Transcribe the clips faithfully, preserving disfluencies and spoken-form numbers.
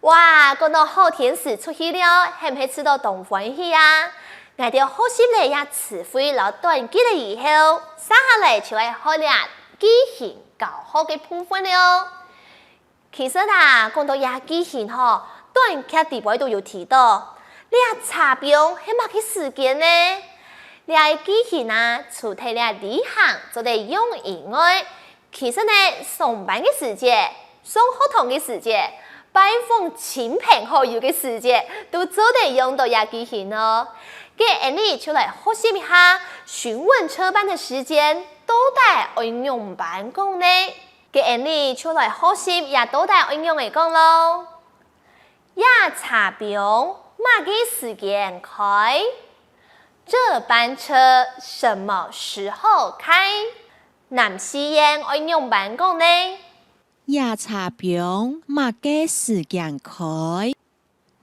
哇，講到好天時出去尞，係毋係試著當歡喜啊？𠊎兜學習了這詞彙摎短句了以後，續下來就愛學這句型教學个部分了哦。其實啊，講到這句型吼，短劇底背都有提到，這車枋係麼个時間呢？這个句型啊，除忒這旅行做得用以外， 其實呢，上班个時節、上學堂个時節、拜訪親朋好友个時節，都做得用著這句型哦。該𠊎俚就來學習一下，詢問車班的時間到底愛仰般講呢？該𠊎俚就來學習這到底愛仰仔講囉。這車枋麼个時間開？這班車什麼時候開？ 南四縣愛仰般講呢？這車枋麼个時間開？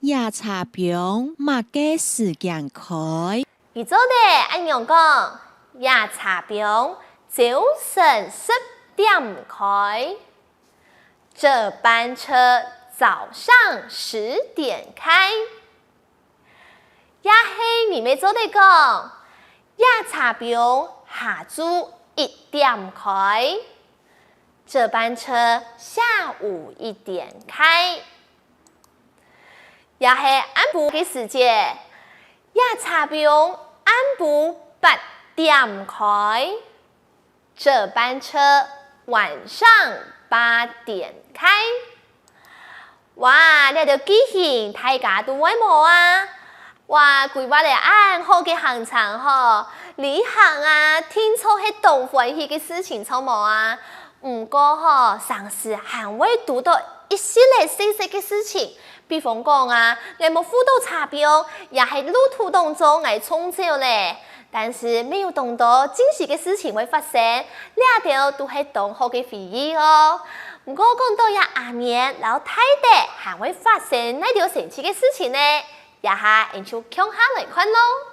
這車枋麼个時間開？你做得恁樣講：這車枋朝晨十點開。這班車早上十點開。 也係你乜做得講：這車枋下晝一點開。這班車下午一點開。也係暗晡个時節，這車枋暗晡八點開。 這班車晚上八點開。哇，這兜句型大家都會無啊？哇，規劃了恁好个行程吼，旅行啊，定著係當歡喜个事情，著無啊？毋過吼，常時還會堵著一息仔細細个事情， 比方講啊，𠊎無扶著車枋，也係路途當中𠊎撞著了。但是乜有當多驚喜个事情會發生，這兜都係當好个回憶哦。毋過講到這阿年摎大德還會發生哪兜神奇个事情呢？這下𠊎就共下來看囉。